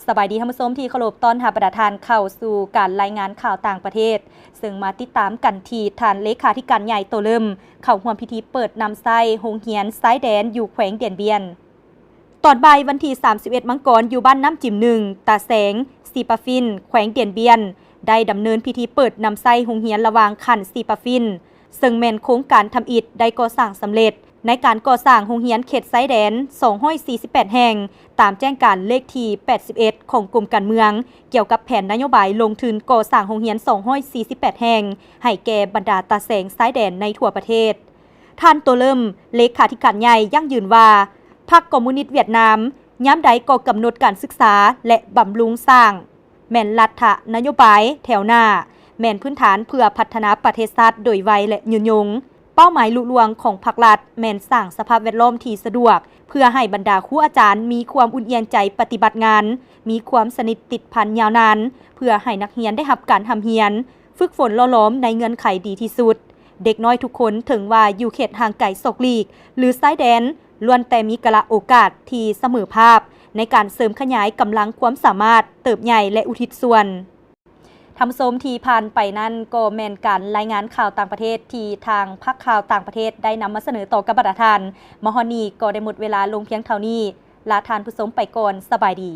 ສະບາຍດີທ່ານຜູ້ຊົມທີ່ເຄົາລົບ, ຕ້ອນຮັບບັນດາທ່ານເຂົ້າສູ່ການລາຍງານຂ່າວຕ່າງປະເທດ, ເຊິ່ງມາຕິດຕາມກັນທີ່ທ່ານເລຂາທິການໃຫຍ່ໂຕເລີ່ມ ເຂົ້າຮ່ວມພິທີເປີດນຳໃຊ້ໂຮງຮຽນຊາຍແດນຢູ່ແຂວງດຽນບຽນ. ຕອນບ່າຍວັນທີສາມສິບເອັດມັງກອນ ຢູ່ບ້ານນ້ຳຈິມໜຶ່ງ ຕາແສງ ສີປາຟິນ ແຂວງດຽນບຽນ ໄດ້ດຳເນີນພິທີເປີດນຳໃຊ້ໂຮງຮຽນລະຫວ່າງຂັ້ນສີປາຟິນ ເຊິ່ງແມ່ນໂຄງການທຳອິດໄດ້ກໍ່ສ້າງສຳເລັດ ໃນການກໍ່ສ້າງໂຮງຮຽນເຂດຊາຍແດນສອງຮ້ອຍສີ່ສິບແປດແຫ່ງ ຕາມແຈ້ງການເລກທີແປດສິບເອັດ ຂອງກົມການເມືອງ ກ່ຽວກັບແຜນນະໂຍບາຍລົງທຶນກໍ່ສ້າງໂຮງຮຽນສອງຮ້ອຍສີ່ສິບແປດແຫ່ງ ໃຫ້ແກ່ບັນດາຕາແສງຊາຍແດນໃນທົ່ວປະເທດ. ທ່ານໂຕເລີ່ມ ເລຂາທິການໃຫຍ່ ຢັ້ງຢືນວ່າ ພັກຄອມມູນິດຫວຽດນາມ ຍາມໃດກໍກຳນົດການສຶກສາ ແລະ ບຳລຸງສ້າງ ແມ່ນລັດຖະນະໂຍບາຍແຖວໜ້າ, ແມ່ນພື້ນຖານເພື່ອພັດທະນາປະເທດຊາດໂດຍໄວ ແລະ ຍືນຍົງ. ເປົ້າໝາຍລຸລວງຂອງພັກລັດ ແມ່ນສ້າງສະພາບແວດລ້ອມທີ່ສະດວກ ເພື່ອໃຫ້ບັນດາຄູອາຈານມີຄວາມອຸ່ນອຽນໃຈປະຕິບັດງານ, ມີຄວາມສະໜິດຕິດພັນຍາວນານ, ເພື່ອໃຫ້ນັກຮຽນໄດ້ຮັບການຮ່ຳຮຽນ, ຝຶກຝົນຫຼໍ່ຫຼອມໃນເງື່ອນໄຂດີທີ່ສຸດ. ເດັກນ້ອຍທຸກຄົນ ເຖິງວ່າຢູ່ເຂດຫ່າງໄກສອກຫຼີກ ຫຼື ຊາຍແດນ, ລ້ວນແຕ່ມີກາລະໂອກາດທີ່ສະເໝີພາບ ໃນການເສີມຂະຫຍາຍກຳລັງຄວາມສາມາດ, ເຕີບໃຫຍ່ ແລະ ອຸທິດສ່ວນ. ທ່ານຜູ້ຊົມທີ່ຜ່ານໄປນັ້ນ ກໍແມ່ນການລາຍງານຂ່າວຕ່າງປະເທດ ທີ່ທາງພາກຂ່າວຕ່າງປະເທດໄດ້ນຳມາສະເໜີຕໍ່ກັບບັນດາທ່ານ. ມາຮອດນີ້ກໍໄດ້ໝົດເວລາລົງພຽງເທົ່ານີ້. ລາທ່ານຜູ້ຊົມໄປກ່ອນ. ສະບາຍດີ.